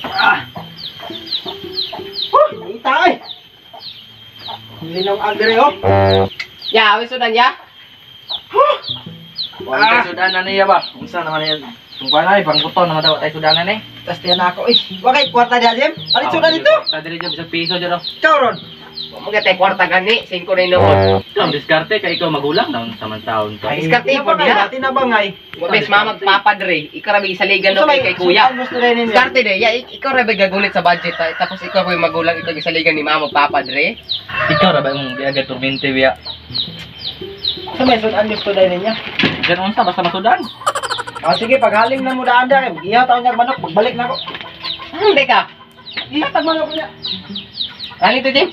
Ah. Huh, ita ay. Linong agre oh. Ya, awis sudan ya. Huh. Wala tay sudan na niya ba? Unsa naman yan? Tungkol na pangbuton naman daw tay sudan na ni. Tas tiyan ako eh. Wa kay kwarta diha, Jim. Palit sudan dito. Ta diri jam sa piso jud oh. Ikaw ron. Wa mo gatay kwarta gani, 5 na noon. Ikaw diskarte kay ikaw magulang daon sa man taon to. Diskarte po diha. Dati na bangay. Wa bes mama magpapa dre, ikaw ra isaligan no kay kuya. Diskarte de, ya ikaw ra ba gagulit sa budget ta, tapos ikaw pa yung magulang, ikaw gisaligan ni mama magpapa dre. Ikaw ra ba imong giagad turmente biya? Sa may sudan gusto dai niya. Diyan unsa basta masudan. Ah sige, paghaling na mo daan dai, ihaw taon niya manok, pagbalik na ako. Hindi ka. Ihaw tag manok niya. Haling to, Jim.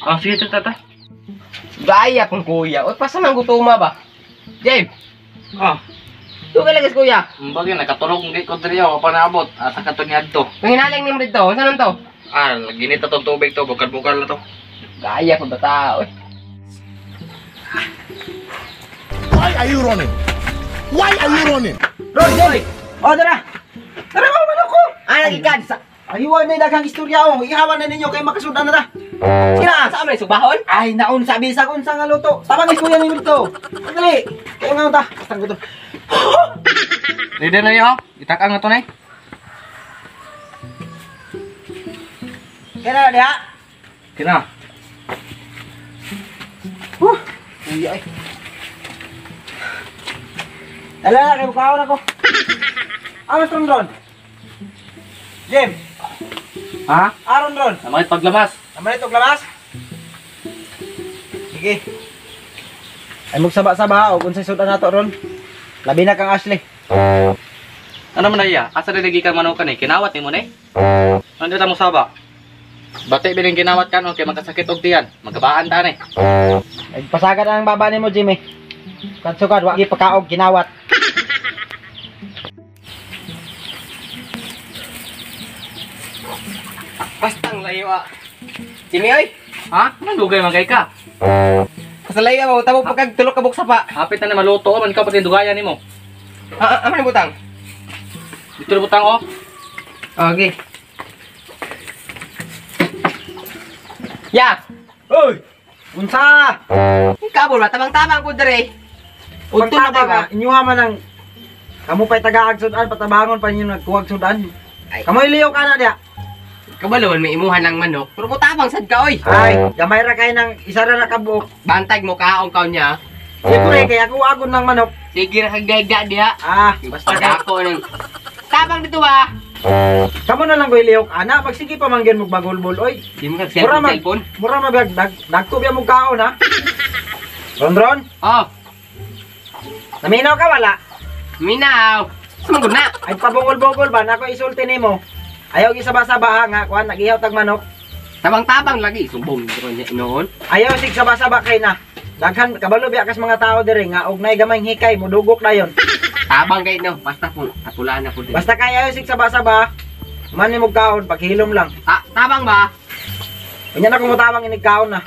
Ah sige tata. Gaya kung kuya. Oy, pasa nang gutuma ba? Jim. Ah. Tugay lagas kuya. Mbagay nakatulog hindi ko diri ako pa naabot. Asa ka to niadto? Panginaling nimo dito. Unsa nun to? Ah, ginita tong tubig to, bukal-bukal na to. Gaya ko bata. Oy. Why are you running? Why are you running? Ron, Jim. Oh, dara. Dara mo manok ko. Ah, nagikan. Ahiwan na daghang istorya oh. Ihawan na ninyo kay makasudan na ta. Sige na. Sa amay subahon? Ay, naon sa bisag unsa nga luto. Tabang istorya ninyo dito. Dali. Kayo nga ta. Basta gutom. Ready na niyo? Itakang na to nay. Kaya na diha. Kina. Huh. Uy ay. Dala na kay bukaon ako. Amas ron ron. Jim. Ha? Aron ron. Namay paglamas. Namay og lamas. Sige. Ay magsaba-saba og unsay sudan nato ron. Labi na kang Ashley. Ano man na iya? Asa rin gikan manukan eh? Kinawat nimo ni? Ano ta mo saba? Bati biling kinawat kanon kay magkasakit og tiyan. Magabaan ta ni. Nagpasagad ang baba nimo, Jimmy. Kadsukad wa gipakaog kinawat. Bastang layo ah. Jimmy oy. Ha? Anong dugay man kay ka? Kasalay mo tabo pagkag tulok ka buksa pa. Hapit na na maluto man ikaw pati dugayan nimo. Ah, amo ni butang. Dito na butang oh. Okay. Ya. Oy! Unsa? Kabol ba tabang-tabang po dre. Udto na ba ba? Inyuha man ang kamo pa'y tagaag sudan, patabangon pa ninyo nagkuwag sudan. Ay. Kamoy liyo ka na diha. Kabalo man may imuha ng manok. Pero mutabang sad ka oy. Ay, gamay ra kay nang isa ra na kabuok. Bantag mo kaong kaon niya. Siyempre kay ako agon ng manok. Sige ra kag gayga diha. Ah, basta ka. Ako nang tabang dito ba? Kamo na lang ko'y lihok ana, magsige pa man gyud magbagulbol oy. Di mo kag Mura cellphone man. cellphone. Mura mabiyag dag dagko biya mo kaon ha. Ron ron, Oh, naminaw ka wala? minaw. Sumugod na. Ay pabungol-bungol ba nako isulti nimo. Ayaw gisaba-saba ha nga kuan nagihaw tag manok. Tabang-tabang lagi sumbong ron niya noon. Ayaw sig saba-saba kay na. Daghan kabalo biya kas mga tao diri nga og nay gamay hikay modugok dayon. Tabang kay no, basta po atulaan na po din. Basta kay ayaw sig saba-saba, man nimo kaon paghilom lang. Tabang ba? Unya na kung mutabang inig kaon na.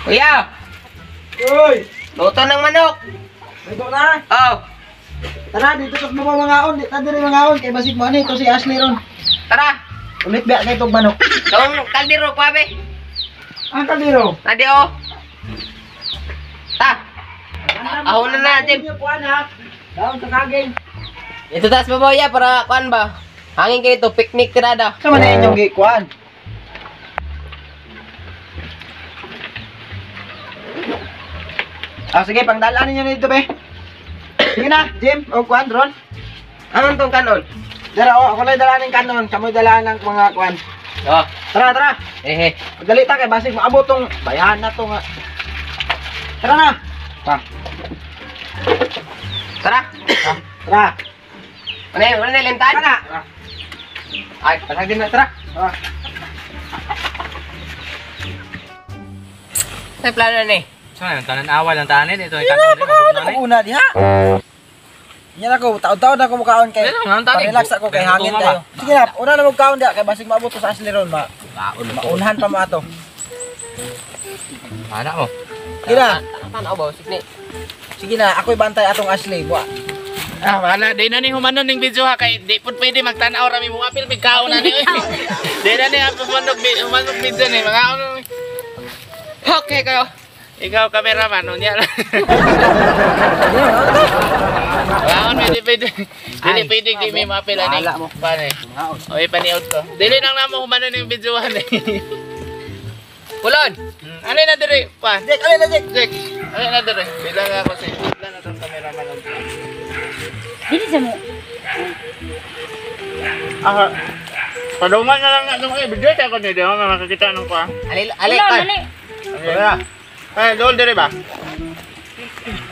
Kuya, Uy, luto ng manok. dito na. Oh, Tara dito sa mga mangaon, di ta diri mangaon kay basig mo ani to si Ashley ron. Tara. Ulit biya kay tog manok. Dong kaldero kwabe. Ang kaldero. Nadi oh. Ta. Ahon na na, Jim. Kuan ha. Daon sa kaging. Ito tas baboya para kuan ba? Hangin kayo ito, picnic tirada. Sa man inyong gikuan? Ah, sige, pangdalaan ninyo nito, be. Sige na, Jim, o kuan, Ron. Anong tong kanon? Dara, oh, ako lang dalaan ng kanon. Kamoy dalaan ng mga kuan. Oh, Tara, tara. ehe. Magdali ta kay basig maabot tong bayahan na to nga. Tara na. Ta. Tara. Tara. Ano yun? Ano na limtan? Tara. Ay, pasag din na, tara. Tara. Sa plano na eh. Saan yung tanan awal ng tanin? Ito yung tanan. Ako una diha. Yan ako, taod-taod ako mukaon kay. Ano, nga, tani. Relax ako kay hangin Tunga kayo. Sige na, una na magkaon dia kay basig maabot to sa Ashley ron ma. Kaon mo. Maunhan pa mo ato. Ana mo. Sige na. Tanaw ba sikni. Sige na, ako'y bantay atong Ashley. Buwa. Ah, wala. Di na ni humanon ning video ha. Kay di po pwede magtanaw rami mo apil. May kaon na ni. Di na ni humanog humanog video ni. Mga ano. Okay kayo. Ikaw cameraman unya lang. Kaon pwede pwede. Dili pwede di may maapil ani. Wala mo. Pane. Oy paniod ko. Dili nang namo humanon ning video ani. Kulon. Ano na dire pa? Jack, alin na Jack. Jack. Ano na dire? Bilang ako si bilang na tong cameraman. Dili sa mo. Ah. Padungan na lang na itong video kaya ko ni di mo makakita nung pa. Ali ali Wala, kan. dali. Wala. Ay, dool dire ba?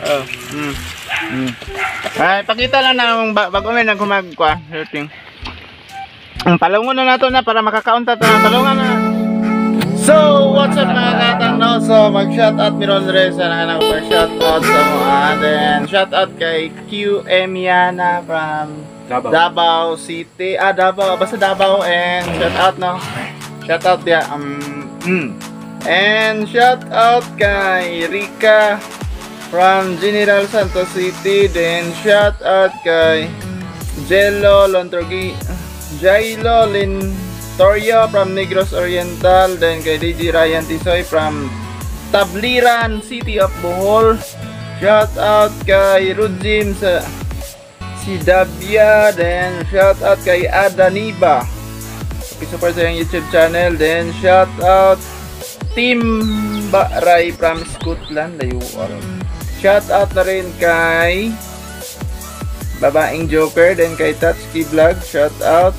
Oh. Ay, pakita lang na ang bago may nagkumag kwa, shooting. Ang palungon na nato na para makakaunta ta. Palungan na. So, what's up mga katang no? So, mag-shout out mi Ron Reza na kanang shout out sa mga. Then, shout out kay QM Yana from Davao. Davao City. Ah, Davao. Basta Davao and shout out no. Shout out ya. And shout out kay Rika from General Santos City. Then shout out kay Jello Lontorgi Jailo Lintorio from Negros Oriental. Then kay DJ Ryan Tisoy from Tabliran City of Bohol. Shout out kay Rujim sa si Dabia. Then shout out kay Adaniba. Pakisupport sa iyang YouTube channel. Then shout out Team Baray from Scotland. Layo. Shout out na rin kay Babaeng Joker. Then kay Touchkey Vlog. Shout out.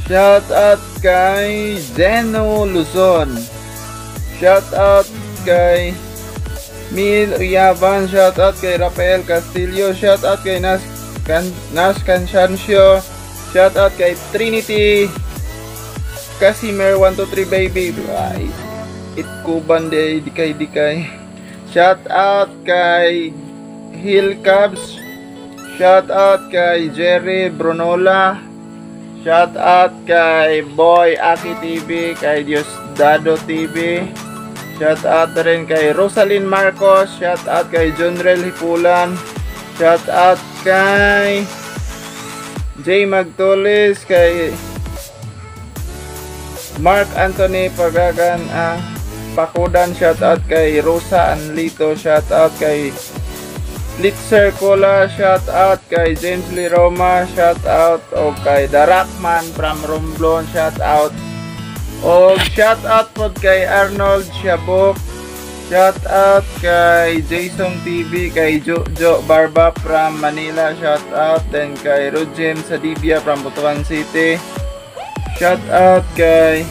Shout out kay Zeno Luzon. Shout out kay Mil Uyaban. Shout out kay Rafael Castillo. Shout out kay Nas Cansancio. Shout out kay Trinity Casimer 123 baby. Ay, itkuban di dikay dikay. Shout out kay Hill Cubs. Shout out kay Jerry Brunola. Shout out kay Boy Aki TV, kay Diosdado TV. Shout out na rin kay Rosalyn Marcos. Shout out kay Junrel Hipulan. Shout out kay Jay Magtulis, kay Mark Anthony Pagagan Pakudan. Shout out kay Rosa Anlito. Shout out kay Litzer Cola. Shout out kay James Lee Roma. Shout out o kay Darakman from Romblon. Shout out o shout out pod kay Arnold Shabok. Shout out kay Jason TV, kay Jojo Barba from Manila. Shout out then kay Rojem Sadibia from Butuan City. Shout out kay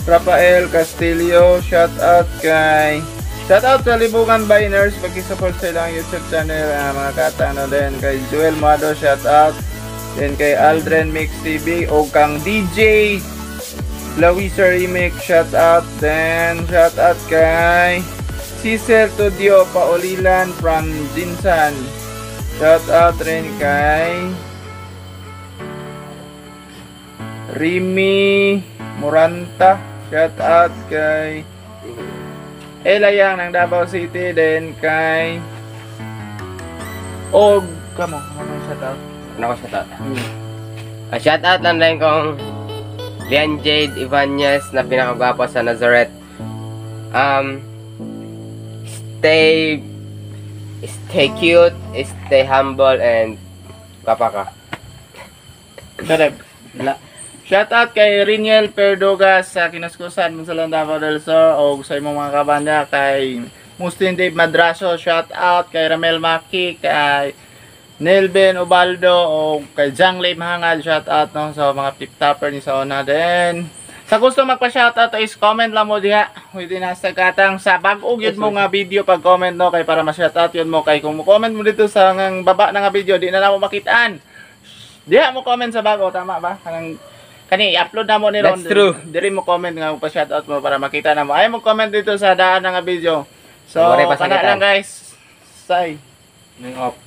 Rafael Castillo. Shout out kay Shout out sa Libugan Biners, pag-support sa ilang YouTube channel, mga katano. Then kay Joel Mado, shout out. Then kay Aldrin Mix TV o kang DJ Lawisa Remix, shout out. Then shout out kay Cecil Tudio Paulilan from Jinsan. Shout out rin kay Rimi Muranta. Shout out kay Elayang ng Davao City. Then kay Og kamo, kamo shout out. Ano ko shout out? Shout out lang rin kong Lian Jade Ibanez na pinakagwapo sa Nazareth. Stay stay cute, stay humble, and gwapa ka. Sarap. Shout out kay Riniel Perdogas sa Kinaskusan, Munsalan, Davao del Sur, o sa imong mga kabanda, kay Mustin Dave Madraso, shout out kay Ramel Maki, kay Nelben Ubaldo, o kay Jang Lay Mahangal, shout out no, sa mga tip topper ni Saona. Then sa gusto magpa-shout out is comment lang mo diha within #katang sa bag-o gyud mo nga video pag comment no, kay para ma-shout out yun mo, kay kung mo comment mo dito sa ngang baba na nga video di na namo makitaan. Diha mo comment sa bago, tama ba? Kanang kani i-upload na mo ni Ron. That's true. Diri mo comment nga pa shout out mo para makita na mo. Ay mo comment dito sa daan nga video. So, Wala pa kana sakitan. lang guys. Say. Ning off.